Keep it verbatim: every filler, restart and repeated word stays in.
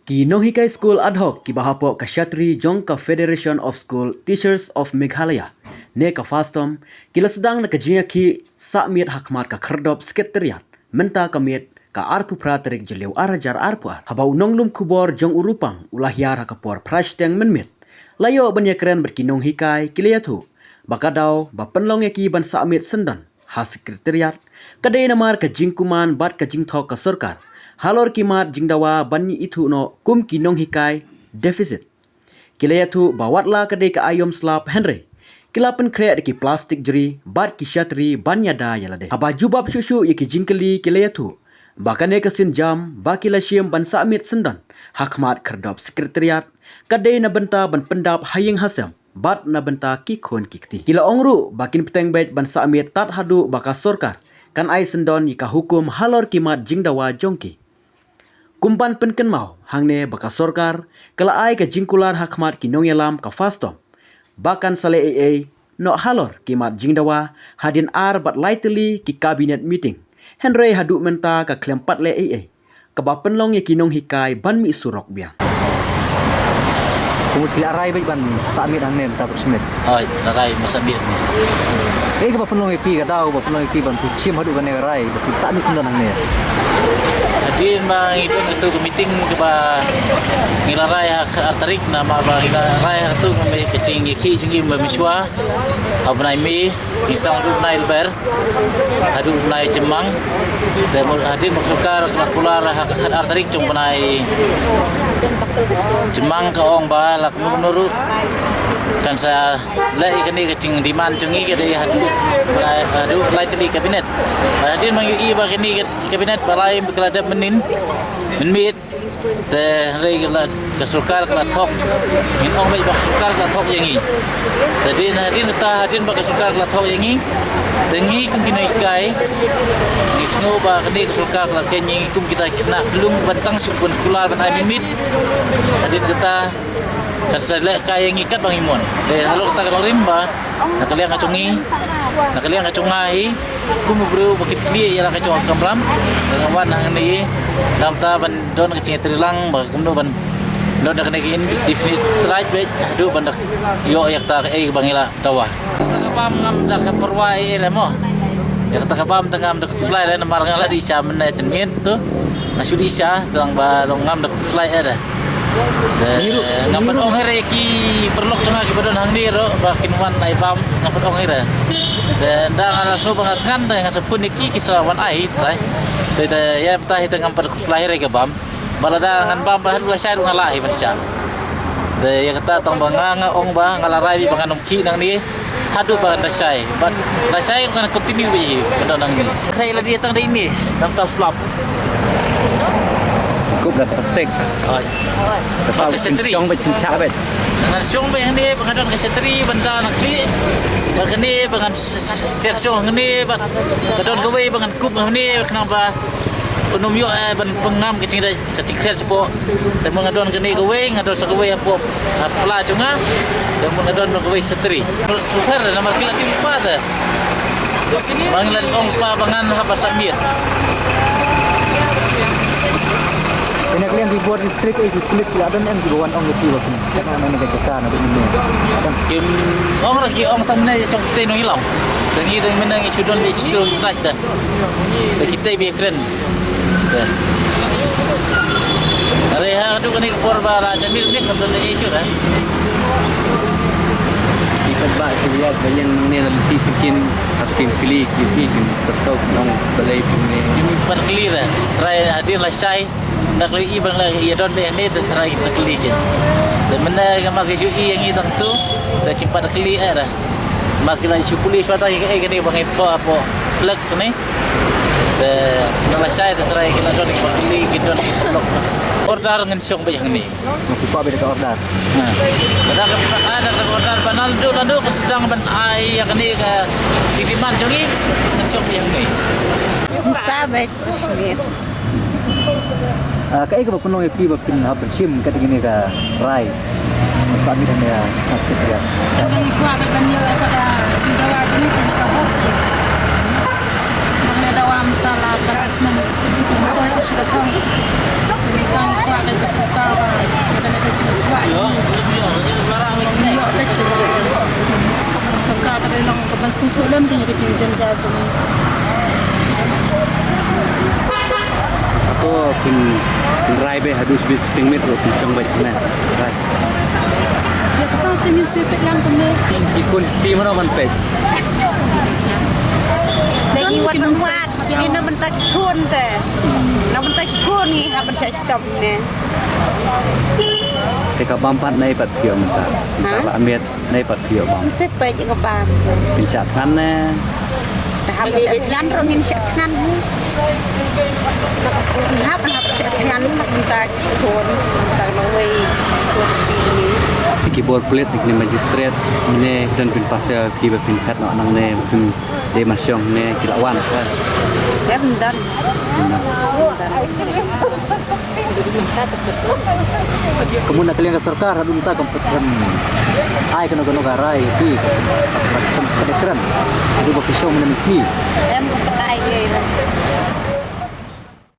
Ki nonghikai skul ad hoc kiba hapoh ka shatri jong ka Federation of School Teachers of Meghalaya ne ka FASTOM ki la sdang na ka jingïakhih sah miet ha khmat ka khyrdop Secretariat mynta ka miet ka arphew phra tarik Jylliew ar hajar arphew ar. Haba u nonglum khubor jong u Rupang u la hiar ha ka por phra shiteng mynmiet, la ïoh ban ïakren bad ki nonghikai, ki la ïathuh ba ka daw ba pynlong ïa ki ban sah miet syndon ha Secretariat ka dei namar ka jingkuman bad ka jingthok ka sorkar halor ki mat jingdawa ban ithuh noh kum ki nonghikai deficit. Ki la ïathuh ba wat la ka dei ka aïom slap hynrei ki la pynkhreh da ki plastik jri bad ki shatri ban ïada ïa lade. Haba jubab shuh shuh ïa ki jingkylli, ki la ïathuh ba kane ka sienjam ba ki la shim ban sah miet syndon ha khmat khyrdop Secretariat ka dei na bynta ban pyndap ha ïing ha sem bad na bynta ki khun ki kti. Ki la ong ruh ba kin bteng beit ban sah miet tad haduh ba ka sorkar kan ai syndon ïa ka hukum halor ki mat jingdawa jong ki. Kum ban pynkynmaw hangne ba ka sorkar ka la ai ka jingkular ha khmat ki nongïalam ka FASTOM ba kan sa leh ei ei noh halor ki mat jingdawa hadien ar bad lai tylli ki cabinet meeting. Hynrei haduh mynta ka khlem pat leh ei ei kaba pynlong ïa ki nonghikai ban mih surok biang. Kumno phi la rai beit ban sah miet hangne mynta? Hooid, la rai ban sah miet. Kaei kaba pynlong ïa phi, ka daw ba pynlong ïa phi ban phi shim haduh kane ka rai ba phin sah miet syndon hangne? Hadien ba ngi don katu ka meeting kaba ngi la rai ha ka ar tarik, namar ba ngi la rai ha katu ka jingïakhih jong ngi ba mynshuwa ha u bnai May, ngi sdang haduh u bnai Lber, haduh u bnai Jymmang. Te mut hadien ba ka sorkar ka la kular ha ka khatar tarik jong u bnai Jymmang, ka ong ba la kumno kumno ruh kan sa leh ïa kane ka jingdemand jong ngi ka dei haduh u bnai, haduh lai tylli cabinet. Hadien ba ngi ïohi ba kane ka cabinet ba lai ka la dep mynnin mynmiet, te hynrei ka la, ka sorkar ka la thok. Ngin ong beit ba ka sorkar ka la thok ïa ngi. Te hadien, hadien kata, hadien ba ka sorkar ka la thok ïa ngi, te ngi kum ki nonghikai ngi sngew ba kane ka sorkar ka la kheiñ ïa ngi kum kita ki khynnah khyllung ban tang shu ban kular ban ai mynmiet. Hadien kata kan sa leh kai ïa ngi katba ngi mon. Te halor kata ka long rim ba na ka liang ka jong ngi, na ka liang ka jong nga hi, kum u briew ba kit kli ïa la ka jong ka kamram, nga wan hangne hi namar ban don ka jingïatreilang ba kumno ban don da kane ka indefinite strike beit haduh ban da ïoh ïa kata kaei ba ngi la dawa. Kata ka bam ngam da ka pyrwa ei ei re mo. Ïa kata ka bam te ngam da khuslai re namar nga la dih sha mynne tynmiet tu. Nga shu dih sha tang ba long ngam da khuslai ei re. Te ngam pat ong ei re ki paralok jong nga kiba don hangne ruh ba kin wan ai bam, ngam pat ong ei re. Te ynda nga la sngew ba nga thngan te nga sa phone ïa ki, ki sa wan ai, trai. Te, te ïa pynta hi te ngam pat khuslai ei re ka bam. Ba lada ngan bam ba haduh lashai ruh nga lah hi ban shah. Te ïa kata tang ba nga, nga ong ba nga la rai beit ba ngan ym khih nangne haduh ba ngan da shai. Bad lashai ruh ngan continue beit hi ban don nangne. Khrei la dei tang dei ne, namar ta flop. Kup da plastik. Oi. Ka shatri. Shong beit, shong beit. Ngan shong beit hangne ba ngan don ka shatri ban da na khlieh. Ba kane ba ngan s-, s-, s-, shong hangne ba ka don kawei ba ngan kup hangne khnang ba un ym ïoh, eh, ban pynngam ka jingdait, ka jingkhriat shapoh. Te mut nga don kane kawei, nga don sa kawei hapoh, ha pla jong nga. Te mut nga don kawei shatri. Super, namar ki la tip pa te. Ba ngi la ong pa ba ngan hap ban sah miet. Kane ka liang ki bor district, eh, ki pulit ki la don em kiba wan ong ïa phi ba phin kat na kane ka jaka na ba ine. Kim ong ra, ki ong tang mynne ïa jong kitei nongïalam. Te ngi te mynne ngi shu don beit shitu sait te. Te kitei ba ïakren. Te. Are ha tu kane ka por ba la jamir ni kam don issue ra. Ki pat ba ki ïa ba ïeng ne la lynti sha kin, ha kin kylli ki, ki, ki kyrtong nong balei pynne. Kim pat kylli ra. Trai hadien lashai. Dak lei i bang la ïa don beit ne te trai sa kylli kin. Te mynne ka ma ka ju i ïa ngi tang tu. Te kim pat kylli ei ra. Ma ki la shu pule shuwa ta ïa kaei kane ba ngi thoh hapoh flex ne. Te na lashai te trai ki la don ki ba kylli ki don ki blok. Order ngin shong beit hangne. Nga pynpaw beit ka order. Ha. Lada ka, ah, da ka order ba naduh naduh ka sdang ban ai ïa kane ka demand jong ngi, ngin shong beit hangne. Sa beit. Ah, kaei kaba pynlong ïa phi ba phin hap ban shim katei kane ka rai? Sa beit hangne, ah, Secretariat. Ngi kwah ban ïoh ïa ka dawa jong ngi, ka hok. Ba ngi la dawa mynta la Ka snem ka mut ka shi ka thang. Ka kwah ka ka ka ka ka ka jingkwah. Ïoh bad ka sorkar ka dei long ka ban sngewthuh lem ka jingjynjar jong ngi. To phin, phin rai beit haduh shibit shiteng miet ruh phin shong beit ne. Rai. Ïa kata te ngin shu peit lang kumne. Ki khun ki mano ban peit. Te ngi wat ban wad, ngi na bynta ki khun te. Na bynta ki khun ngi hap ban shah shitom ne. Te ka bam pat nai pat phi ïoh mynta. Mynta la miet nai pat phi ïoh bam. Mse peit ïa ka bam. Phin shah thngan ne. Te hap shah thngan ruh ngin shah thngan hi. Hap hap shah thngan mynta ki khun mynta nongwei khun ki. Ki bor pulit ne ki magistrate ne ki don phin pass ïa ki ba phin phet noh nangne ba phin dei ban shong ne ki la wan ka. Em don. Ka mut na ka liang ka sorkar haduh mynta kam pat ai kano kano ka rai ki kam pat kren. Haduh ba ki shong mynne mynsngi. Em pat ai ki.